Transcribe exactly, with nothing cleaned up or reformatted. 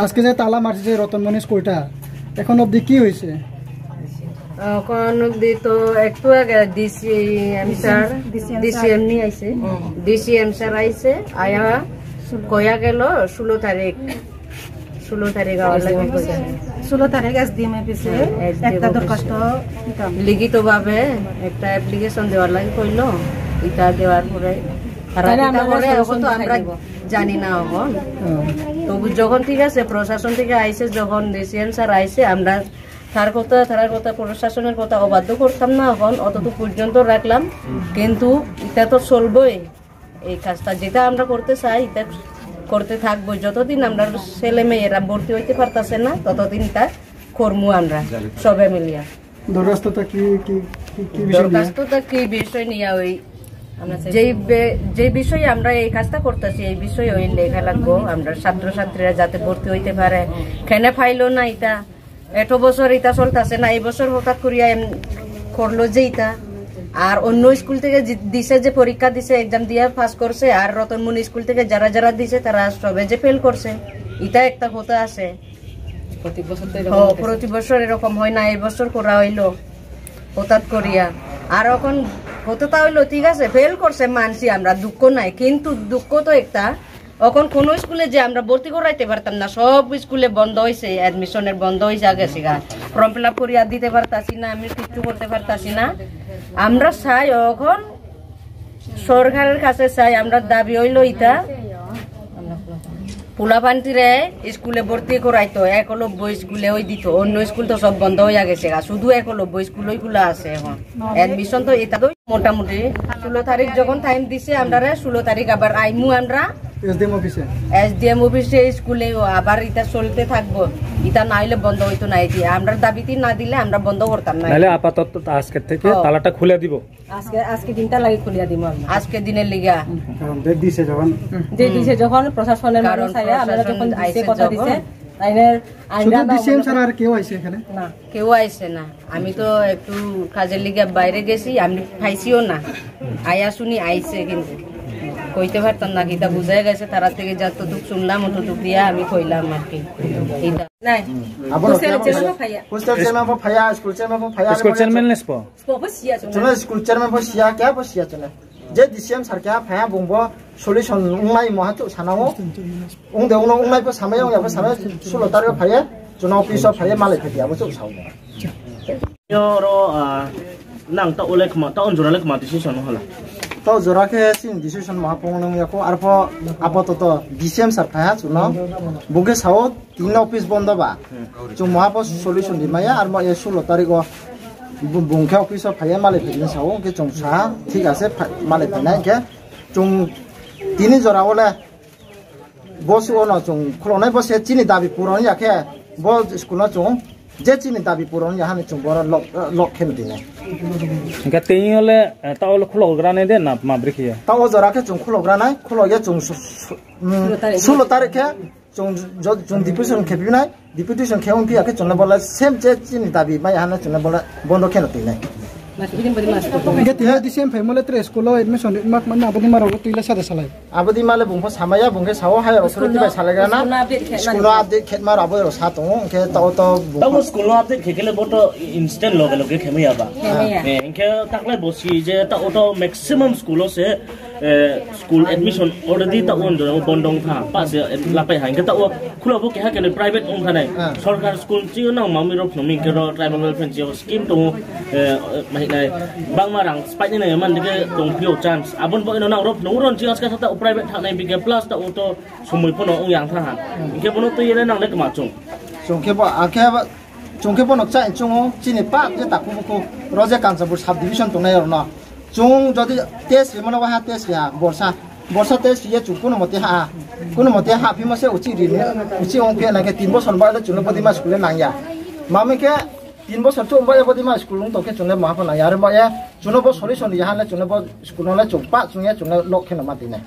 আজকে যে তালা মারছে যে রতনমণি স্কুলটা, এখন অবধি কি হয়েছে? এখন অবধি তো একটু আগে DCM sir, DCM sir. DCM নিয়ে আইছে। হুম। ডিসিএম স্যার আইছে, আয়া কইয়া গেল ষোলো তারিখ, ষোলো তারিখ আওয়ার লাগি কইছে। ষোলো তারিখ এসডিএম অফিসে হ্যাঁ, এসডিএম একটা অফিসে। দরখাস্ত দিতাম। লিখিতভাবে একটা অ্যাপ্লিকেশন দেওয়ার লাগি কইলো। এটা দেওয়ার পরে তারা তাহলে কিতা আমরা করে, এখন তো solution আমরা দেখাই দিব। জানি না এখন। হুম। তো যখন ঠিক আছে, প্রশাসন থেকে আইছে, যখন ডিসিএম স্যার আইছে, আমরা তার কথা, তার কথা, প্রশাসনের কথা অবাধ্য করতাম না, এখন অতটুকু পর্যন্ত রাখলাম। কিন্তু এটা তো চলবেই, এই কাজটা যেটা আমরা করতে চাই, এটা করতে থাকবো। যতদিন আমরা ছেলে মেয়েরা ভর্তি হইতে পারতাছে না, ততদিন এটা করমু আমরা সবে মিলিয়া। দরখাস্তটা কি, কি, কি, কি বিষয় নিয়ে? দরখাস্তটা কি বিষয় নিয়ে? ওই আমরা চাই যেই বে-, যে বিষয়ে আমরা এই কাজটা করতেছি, এই বিষয়ে ওই লেখা লাগবো, আমরা ছাত্রছাত্রীরা যাতে ভর্তি হইতে পারে। কেনে পাইলো না এটা, এত বছর এটা চলতেছে না, এই বছর হঠাৎ করিয়া এম-, করলো যে এটা। আর অন্য স্কুল থেকে যে দিছে, যে পরীক্ষা দিছে, এক্সাম দিয়ে পাস করছে, আর রতনমণি স্কুল থেকে যারা যারা দিছে, তারা সবে যে ফেল করছে, এটা একটা কথা আছে। প্রতি বছর তো এরকম হ, হইতেছে। প্রতি বছর এরকম হয় না, এই বছর করা হইলো হঠাৎ করিয়া। আর এখন হঠাৎ হইলো, ঠিক আছে, ফেল করছে মানছি আমরা, দুঃখ নাই, কিন্তু দুঃখ তো একটা, এখন কোনো স্কুলে যে আমরা ভর্তি করাইতে পারতাম না, সব স্কুলে বন্ধ হইছে, অ্যাডমিশনের বন্ধ হইছে, আগে সিগা ফর্ম ফিল আপ করিয়া দিতে পারতাছি না, আমি কিচ্ছু করতে পারতাছি না। আমরা চাই এখন সরকারের কাছে চাই, আমরা দাবি হইলো ইতা, পোলাপানটিরে স্কুলে ভর্তি করাইতো, একলব্য স্কুলে ওই দিত, অন্য স্কুল তো সব বন্ধ হইয়া গেছে গা, শুধু একলব্য স্কুল ওইগুলা আছে এখন। অ্যাডমিশন তো এটা তো মোটামুটি ষোলো তারিখ যখন টাইম দিছে আমরারে, ষোলো তারিখ আবার আইমু আমরা এসডিএম অফিসে। এসডিএম অফিসে, স্কুলে আবার এটা চলতে থাকবো, এটা না হইলে বন্ধ হইতো না। এই যে আমরা দাবিতে না দিলে আমরা বন্ধ করতাম না। তাহলে আপাতত আজকের থেকে হ্যাঁ। তালাটা খুলে দিব। আজকে, আজকে দিনটা লাগি খুলিয়া দিমু আমরা। আজকে দিনের লিগা। কারণ ডেট দিছে যখন। ডেট দিছে যখন, প্রশাসনের কারণ মানুষ আইয়া, আমরা প্রশাসন যখন দিছে, আইছে কথা যখন। দিছে, তাইলে শুধু আমরা ডিসিএম ছাড়া আর কেউ আইছে এখানে? না। কেউ আইছে না। আমি তো একটু কাজের লিগে বাইরে গেছি, আমি পাইছিও না। আয়া শুনি আইছে কিন্তু। কইতে পারতাম না, কিতা বুঝাই গেছে, তারা থেকে যতটুক শুনলাম, অতটুক দিয়া আমি কইলাম আর কি। এটা নাই। Hostel chairman pho phaiya. Hostel chairman pho phaiya, school chairman pho phaiya. School chairman le spo? Spo pho siya chung. Chung le school chairman pho siya, keha pho siya chung le. Je DCM sir keha phaiya, bung bo solution wngnai mo ha chung sanang ou. Ong de ong no, ongnai pho samai, ong ya pho samai, sulo tarik phaiye, chung no office o phaiye, malai phai di, abo chung sao. Yo ro, ah, nang ta ole kma, ta on jora le kma decision hola. Ta jora khe chini decision maha phung nung ya kho, arpho apato to DCM sir phaiha chung no. Bung khe sao, tini office bondo ba. Chung maha pho solution di maya, armo ye sulo tarik o bu-, bung khe office o phaiye malai phai di sao, khe chung sa, thik ase, phai-, malai phai nai khe. Chung tini jora ole bo suh o no chung khulonai bo se chini dabi puron ya khe, bo school no chung je chini dabi puron ya hani chung boro lok, lok khe no di nai. Hingkhe tini ole, eh, ta ole khulok gra nai de na ma bri khe ya? Ta o jora khe chung khulok gra nai, khulok ye chung su-, su-, mm, sulo tarik khe chung jo-, chung deputation khe phi nai, deputation khe ong phi ya khe chung le bo le same je chini dabi mai ya hani chung le bo le bondo khe no di nai. Hingkhe tini DCM phaimo le tre school o admission mak mano abo di ma rok tui le sa de salai. Abo di ma le bung pho samaya, bung khe sao higher authority bai salai gra na. School no update khe ma rok abo rok sa tong ou, hingkhe ta o to bung pho school no update khe khe le bo to instant loge loge khe mai ya ba. Khe mai ya. Eh, hingkhe taklai bo si je ta o to maximum school o se, eh, school admission already ta o bondo ong tha, pa se lapai ha, hingkhe ta o khula bo keha khe le private ong tha nai. Sorkar school chini nang mami rok phunumi hingkhe ro tribal welfare chini scheme tong ou, eh, mahi nai, bangma rang spike nai man dike tong phi o chance. Abon bo ino nang rok phunung ron chini aska sa ta o private thanai bike plus ta o to somoi phono ong yang tha ha. Hingkhe bono tui ye nang le kma chung. Chung khe bo, a khe bo, chung khe bono chai chung o, chini pa je taku buku, ro je Kanchanpur sub division tongnai rok no. Chung jodi test ri mano waha test ri ha, borsa. Borsa test ri ye chung kuno mote ha. Kuno mote ha phimo se uchi ri ni, uchi ong phi na khe tin bosor ba le chung le bodima school le nang ya. Mami khe tin bosor chung ba ye bodima school ong tong khe chung le maha pho nang ya. Are ba ye chung no bo solution ri ha le chung le bo school no le chung pa chung ye chung le lok khe no ma di nai.